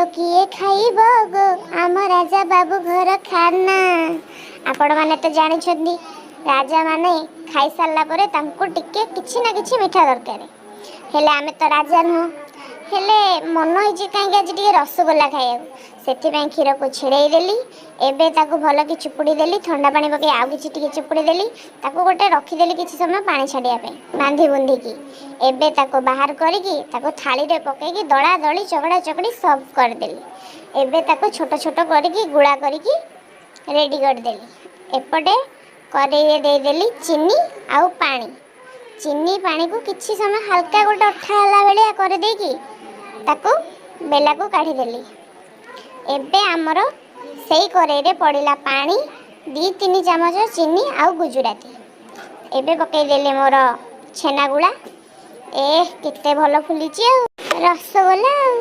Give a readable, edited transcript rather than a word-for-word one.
ଆସ କିଏ ଖାଇବ ଗୋ ଆମ ରାଜା ବାବୁ ଘର ଖାନା। ଆପଣମାନେ ତ ଜାଣିଛନ୍ତି, ରାଜାମାନେ ଖାଇସାରିଲା ପରେ ତାଙ୍କୁ ଟିକେ କିଛି ନା କିଛି ମିଠା ଦରକାର। ହେଲେ ଆମେ ତ ରାଜା ନୁହଁ। ହେଲେ ମନ ହେଇଛି କାହିଁକି ଆଜି ଟିକେ ରସଗୋଲା ଖାଇବାକୁ, ସେଥିପାଇଁ କ୍ଷୀରକୁ ଛିଡ଼େଇ ଦେଲି। ଏବେ ତାକୁ ଭଲକି ଚିପୁଡ଼ି ଦେଲି। ଥଣ୍ଡା ପାଣି ପକାଇ ଆଉ କିଛି ଟିକେ ଚିପୁଡ଼ି ଦେଲି। ତାକୁ ଗୋଟେ ରଖିଦେଲି କିଛି ସମୟ ପାଣି ଛାଡ଼ିବା ପାଇଁ ବାନ୍ଧି ବୁନ୍ଧିକି। ଏବେ ତାକୁ ବାହାର କରିକି ତାକୁ ଥାଳିରେ ପକାଇକି ଦଳା ଦଳି, ଚକଡ଼ା ଚକଡ଼ି ସର୍ଭ କରିଦେଲି। ଏବେ ତାକୁ ଛୋଟ ଛୋଟ କରିକି ଗୁଳା କରିକି ରେଡ଼ି କରିଦେଲି। ଏପଟେ କରେଇରେ ଦେଇଦେଲି ଚିନି ଆଉ ପାଣି। ଚିନି ପାଣିକୁ କିଛି ସମୟ ହାଲକା ଗୋଟେ ଅଠା ହେଲା ଭଳିଆ କରିଦେଇକି ତାକୁ ବେଲାକୁ କାଢ଼ିଦେଲି। ଏବେ ଆମର ସେଇ କରେଇରେ ପଡ଼ିଲା ପାଣି, 2-3 ଚାମଚ ଚିନି ଆଉ ଗୁଜୁରାତି। ଏବେ ପକାଇଦେଲି ମୋର ଛେନାଗୁଳା। ଏ କେତେ ଭଲ ଫୁଲିଛି ଆଉ ରସଗୋଲା ଆଉ